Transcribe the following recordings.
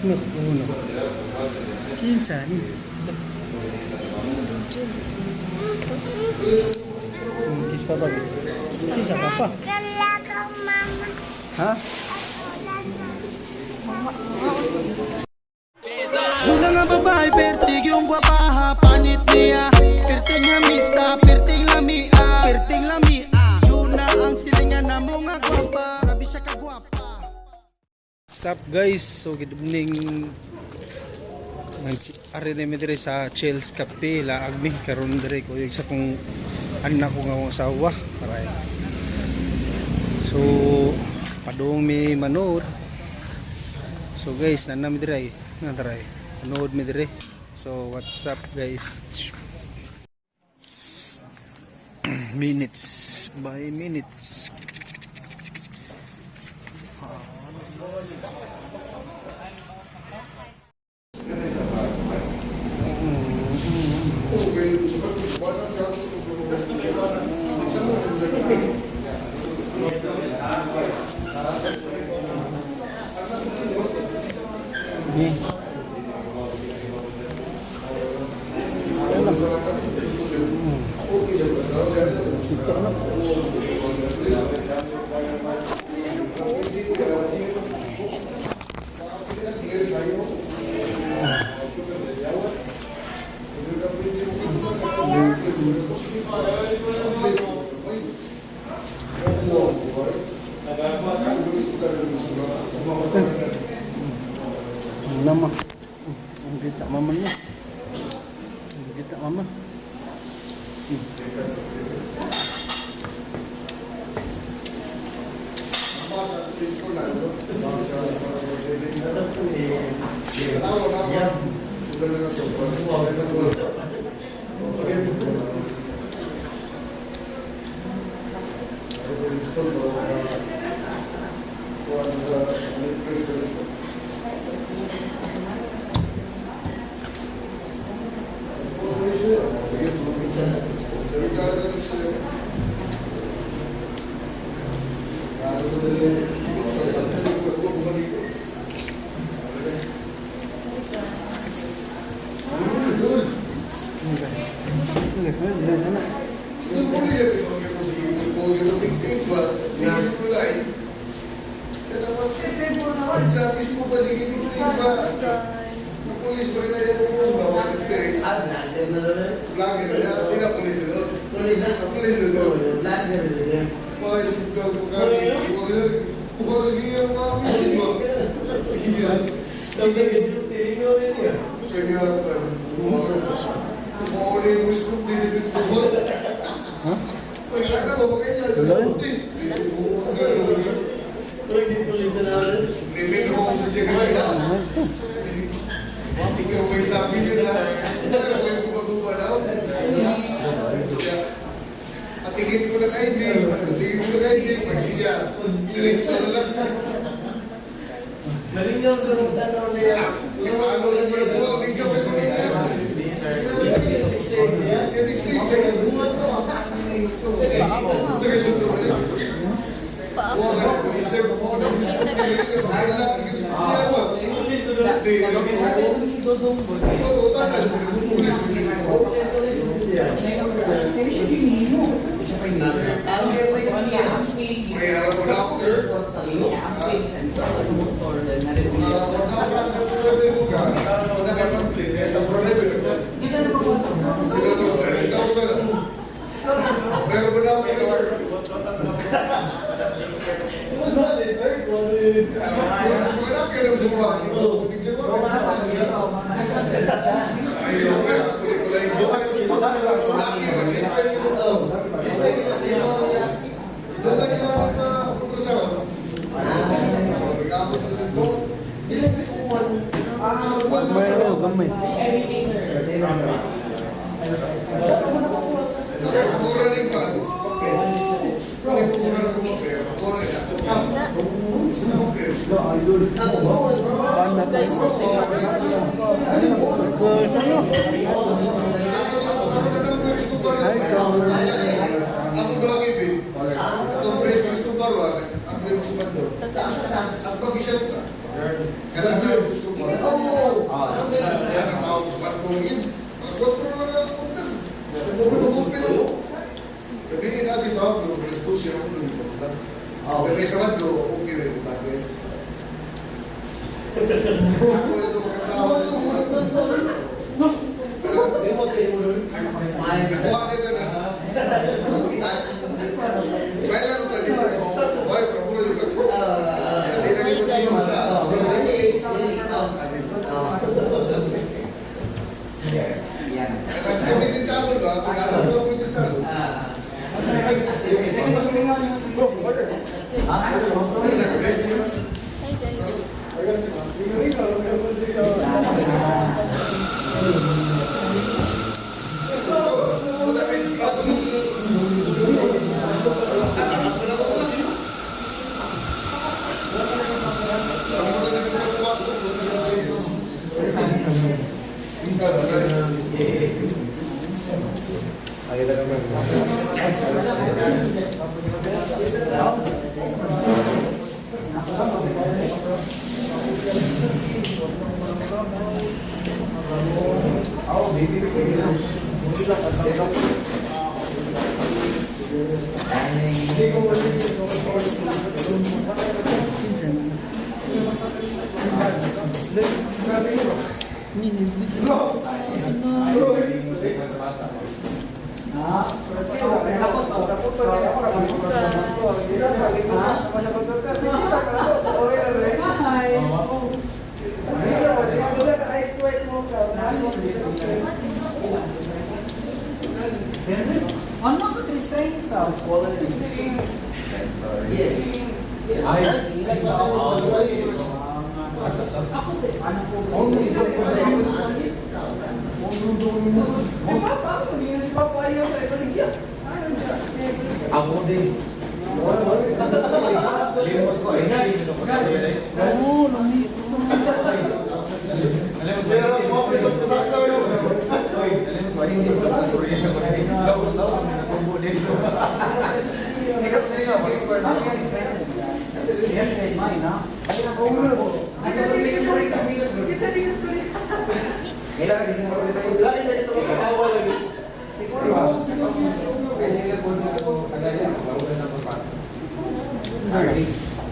No, uno. Kinsa ni? Kiss papa. Kiss sa papa. Kala mama. Ha? Una nga babae, pertig yung gwapaha, panit niya. Pertig nga misa, pertig lamia, pertig lamia. Juna ang silingan na mo nga gwapa, grabe siya kagwapa. What's up, guys? So good evening. Ari na mi diri sa Chills Cafe, laag mi karon diri ko yung sa kong anak ko nga akong asawa paray. So padung mi manood. So guys, naa mi diri, na diri. Manood mi diri. So what's up, guys? Minutes by minutes. Ni. Ito na. Nama. Ang kita mama niya. Ang kita mama. Ha? Wala yun. Ano ito? Ikaw may sabi yun na. Pero kung gumagawa daw. At tingin ko na kay Jay. Tingin ko na kay Jay. Pag siya, diretso na lang. Malingaw ko ng tanaw na yan. Yung ano yung mga buwan, ikaw ay kumita. Yung next day, sige, buwan ko. Sige, sundo ko na. Buwan ka na, pulisip, buwan na, pulisip, pulisip, ay lang, pulisip, di, oo, tama, pulis, may harap mo na ako, sir. 1,000 subscriber mo ka, una ka monthly, eh, tapos revenue ka. Pinatong 20,000. Meron mo na ako, sir. Wala ka lang sa mga picture ko. Ay, okay. Laki, laki. Doon ka sila nagpapasama. Nag-aabot na dito. Gamay raw, gamay. Mura rin ba? Papel. Mura rin papel. Mura rin. Papel. Paano ko? Ano? Hi, guys. Ako doon ibig. Itong press gusto ba? Ang press gusto. Ang pag-isip ka. Karang yun gusto ko. May sa Madlo, okay rin yung dati. Ako ito makatao. Nakuha nila na. Kaya lang ito, libre ko. Ay, problema ko. Hindi na libre ko sa. Kami din talo ba? Pag-aral ko kami din talo. Hindi na kami. Hi guys. Kinsa man. Ni ni Ano ko 330? Ako din. Ano po? Si Papa, magiging si Papa ayaw sa ibaligya. Ayaw siya. Ako din. Limot ko ay Oo, lami.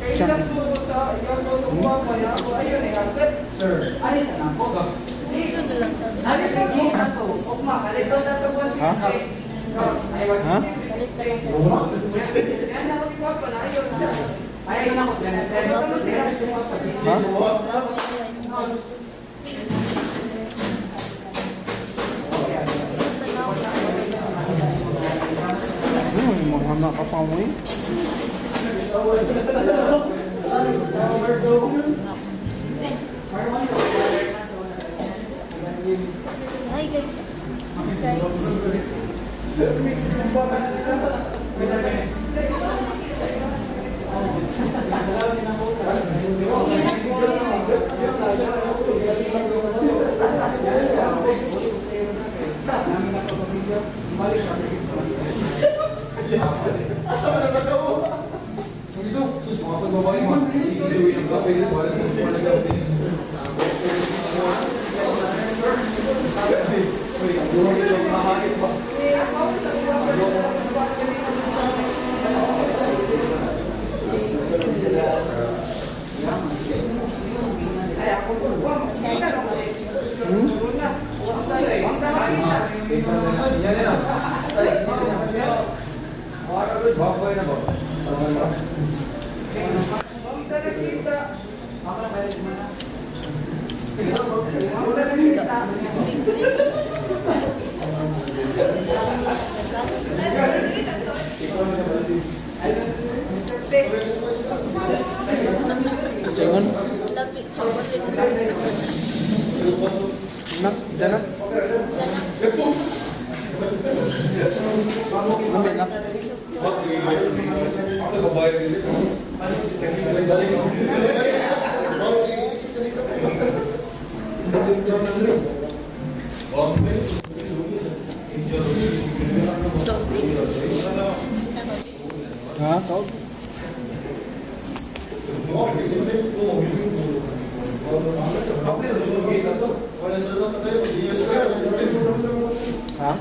Kailan ko sa ayaw ko sa Papa niya ako. Ayaw na yung Sir. Ay, ako ba? Halika ko na to. Ugma, halika na to. Ha? Ha? Yan ako ni Papa na ayaw na. Ayaw na ko. Ha? Mga anak ka pa mo eh. Hi guys. Guys. Jangan. Lapi chocolate. Nak, dana. Lamig na. Ha? Tawag? Ha?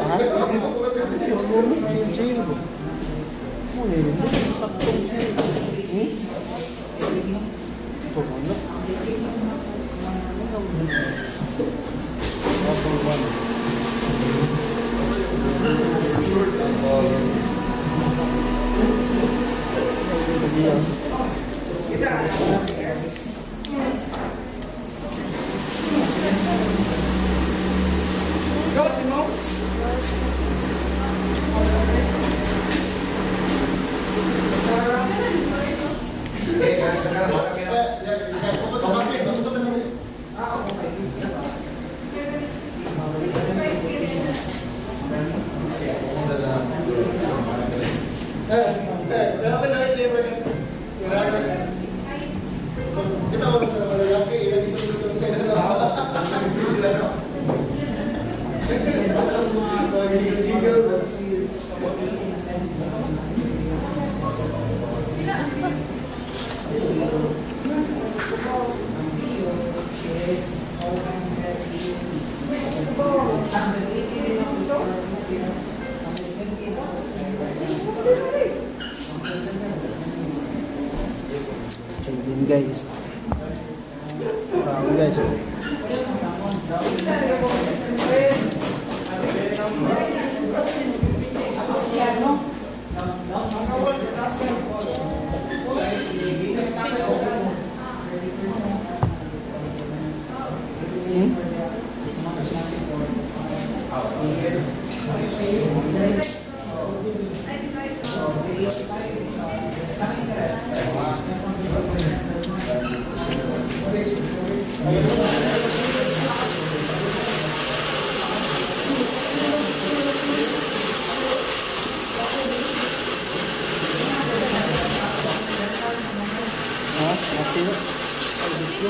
Ha? Chill, chill. Mo ni. Go, Timo. Tukod sa kape, tukod sa kape. Eh, eh, dapat sa kayo ba? Kita ko sa malaki, ilang isang luto kayo na. Sila no. Gigil. Chicken guys. Kaon guys. Ha? Okay na. Ay, gusto.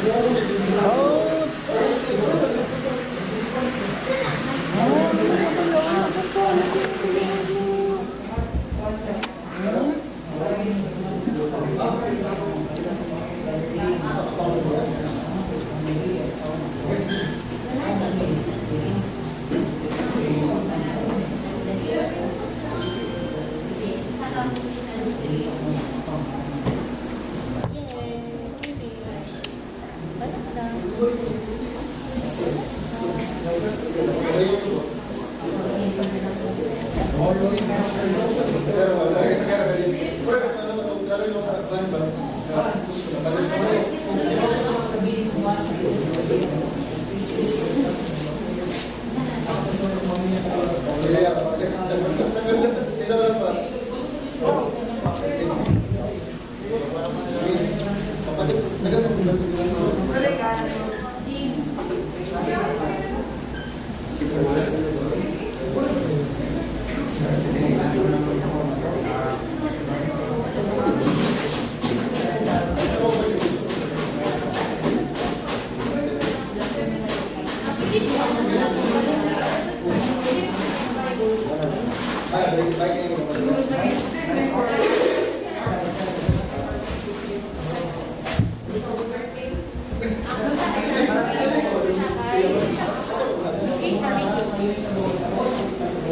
Yay! Finish. Wala na. Pero wala sa kara kali. Pura ka pa naman tong daro yung sa ban ba. Gusto na balik mo. Kaya check check. Isa lang pa. Papalit, nagano. Ay, balik balik kayo.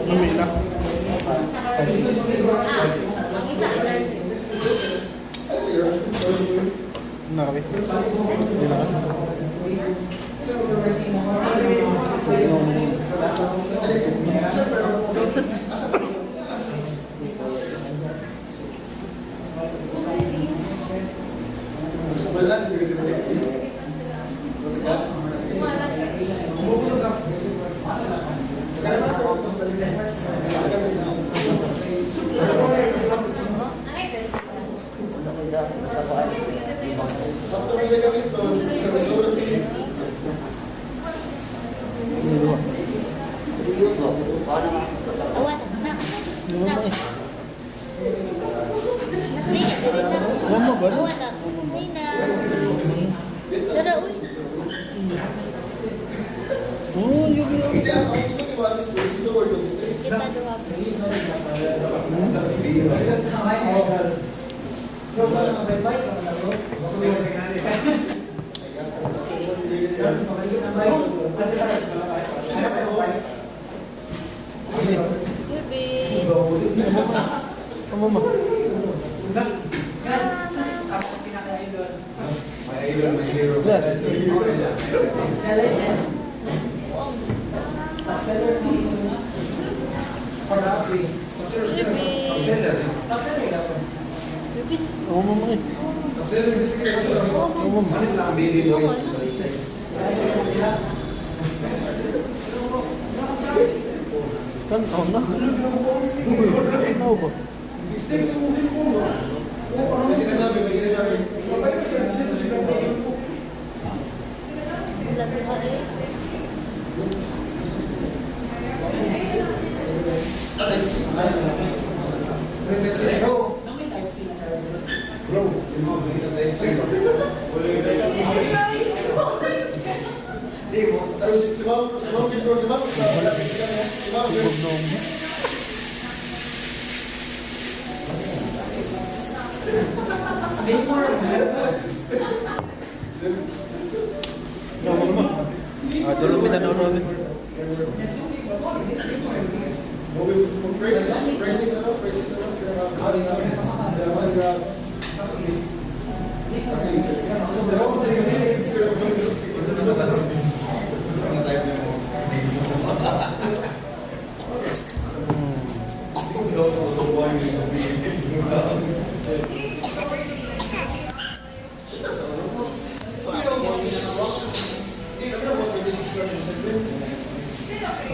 Umi na. Ay, yun. Na kami. Hindi na ka. Wala, hindi ko sila. Gas. Sakto na siya gamit to. Sa resort din. Awan na. Ano ba eh? Nina, dili na. Mama ba? Awan na. Nina. Baby. Amo ma. My idol, my hero. Yes. Baby. Baby. Amo ma mga. Amo ma. Malis lang ang baby boys. Tan oh na. Tanaw ba? May sinasabi, may sinasabi. Labi ka eh. Bro, si Mom, nakita tayo sa'yo. Di mo. Tapos si Ma'am, si Ma'am, si Ma'am, si Ma'am, si Ma'am, Tubog noong. Ah, dulong mi tanaw namin. Praise, praise, ano, praise, ano, kaya,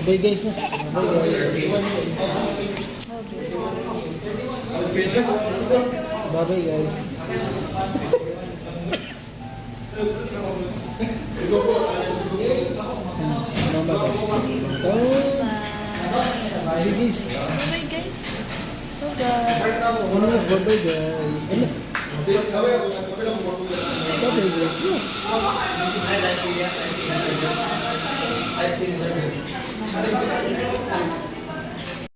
Bye guys na. Bye guys. Bye bye guys. Mama ba? Bye guys. Bye guys. Bye. Ano na, bye bye guys. Ano? Bye bye guys. Yeah. I've seen it.